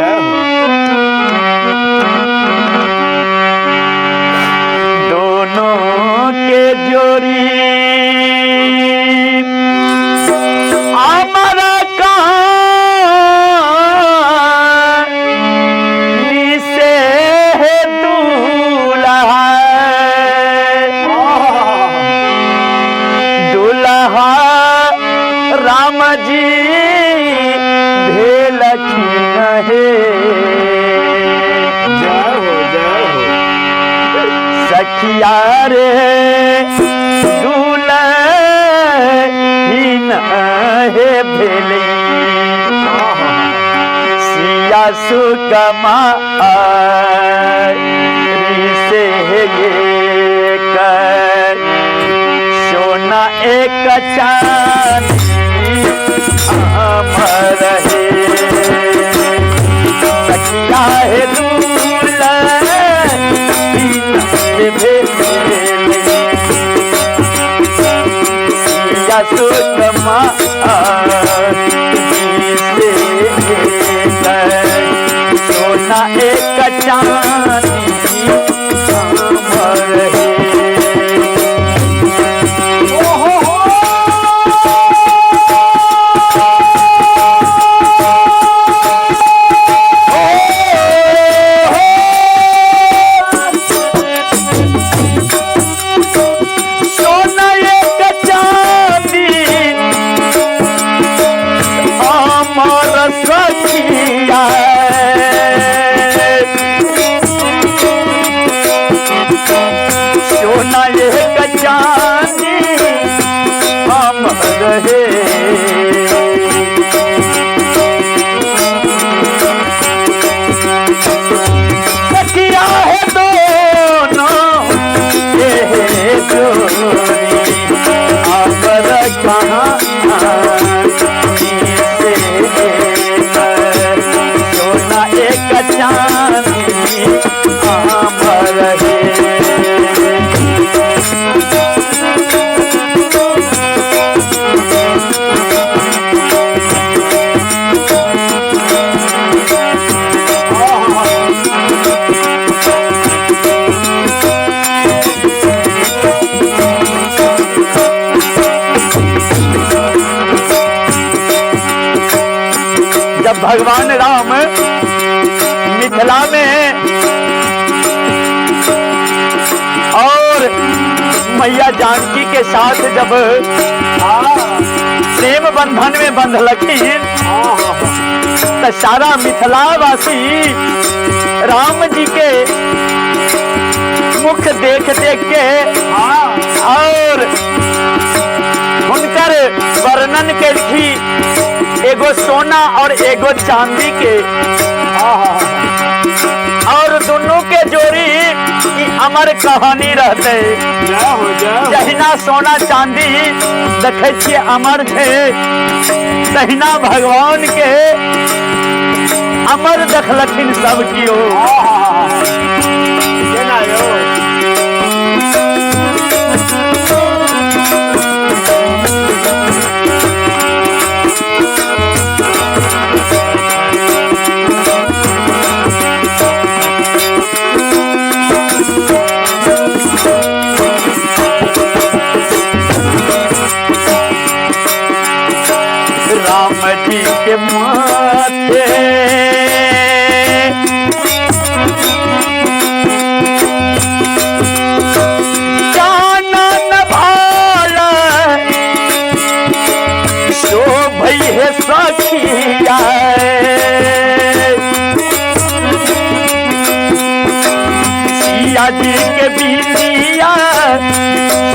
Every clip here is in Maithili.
जय हो। दोनों के जोड़ी अमर कहानी से है दूल्हा, दूल्हा राम जी भेलखिन हे। जय हो, जय हो। सखिया रे दुल्हिन हे भेली, सिया सुकमा से कर सोना एक चांदी अमर हे। सखिया हे दुल्हिन भेली, सिया सुकमा से सोना एक चांदी अमर हे। ओ हो हो। सोना एक चांदी अमर सखिया, सोना एक चांदी अमर हे। सखिया है दोनों ये जोड़ी अमर कहानी से सोना एक चांदी अमर हे। जब भगवान राम मिथिला में और मैया जानकी के साथ जब प्रेम बंधन में बंधलखिन तो सारा मिथिलावासी राम जी के मुख देख देख के और हुनकर वर्णन केलखी एगो सोना और एगो चांदी के, और दोनों के जोड़ी की अमर कहानी रहते। जय हो, जय हो। जहिना सोना चांदी देखे छियै अमर छै, तहिना भगवान के अमर देखलखिन सब कियो। केना यौ? राम जी के माथे चानन भाला शोभै हे सखिया, सिया जी के बिंदिया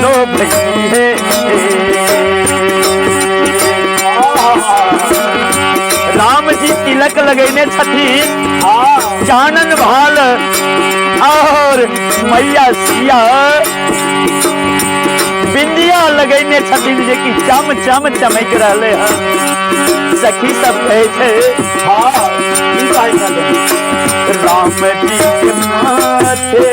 शोभै हे। राम जी तिलक लगेने छथिन चानन भाल, और मैया सिया बिंदिया लगेने छथिन जे कि चम चम चमक रहले हन। सखी सब कहै छै की कहै छलै? राम जी के माथे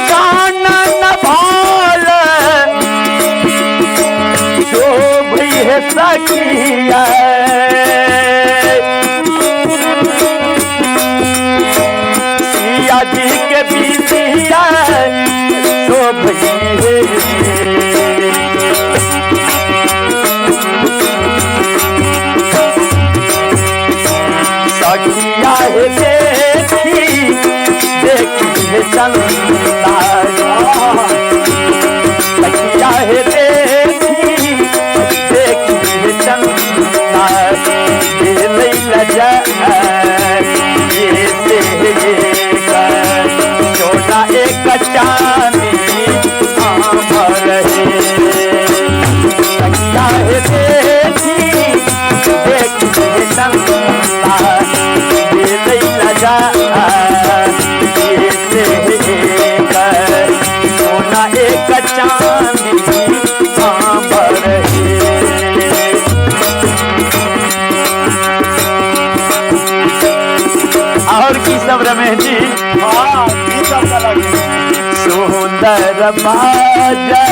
चानन भाल शोभै हे सखिया। सिया जी के बिंदिया शोभई हे। सखिया हे देखी देखी हे चंदा, सखिया हे देखी देखी हे चंदा, ये लजा ये से सोना एक चांदी अमर हे। सखिया हे देखी देखी हे चंदा, ये लजा ये से सोना एक चांदी अमर हे। और की सब रमेश जी? हाँ, की सब कलक सुंदर बाजा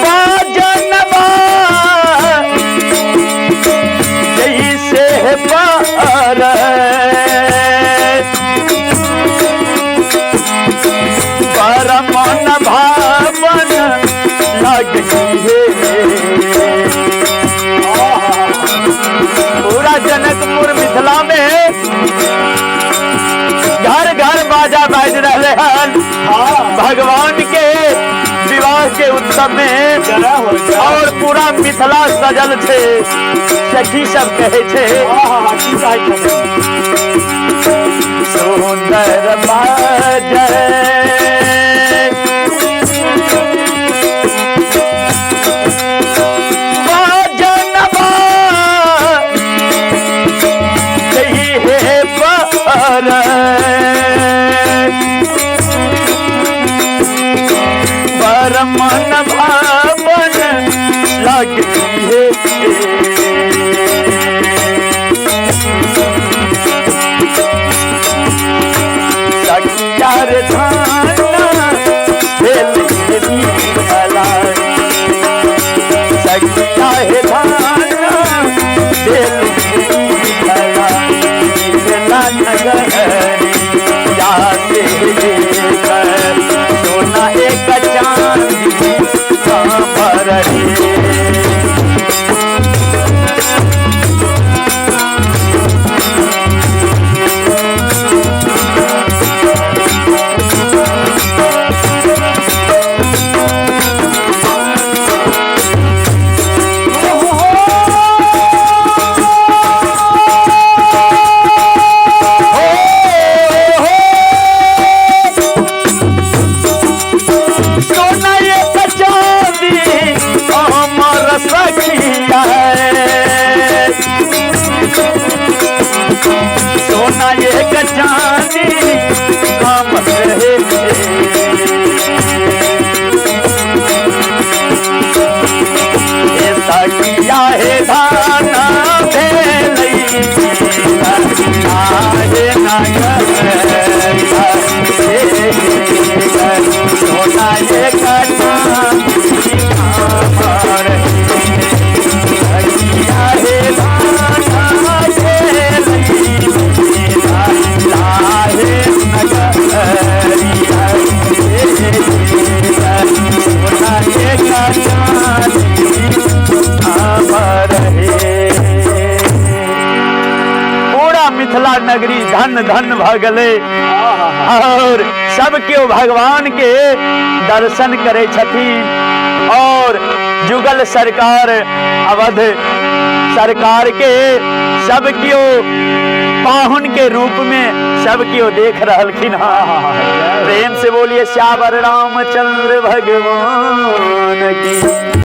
बाजनबा जैसे पार, परमन भावन लगी है। पूरा जनकपुर मिथिला में घर घर बाजा बाज रहे हैं भगवान के विवाह के उत्सव में, और पूरा मिथिला सजल छे। सखी सब कहे छे सुंदर बाजे परमन भावन लगती है। सखियार धाना भेल सखिया हे धाना भेल नगरी जाते सोना एक चांदी पर। सोना एक चांदी अमर हे। सखिया हे धाना भेलई आहे नगर सोना एक चांदी अमर सखिया हे धाना भेलई पूरा मिथिला नगरी धन धन भ गेलै और सब केओ भगवान के दर्शन करे छथिन। और जुगल सरकार अवध सरकार के सब केओ पाहुन के रूप में सब केओ देख रहलखिन। हाँ, प्रेम से बोलिए श्यावर रामचंद्र भगवान की।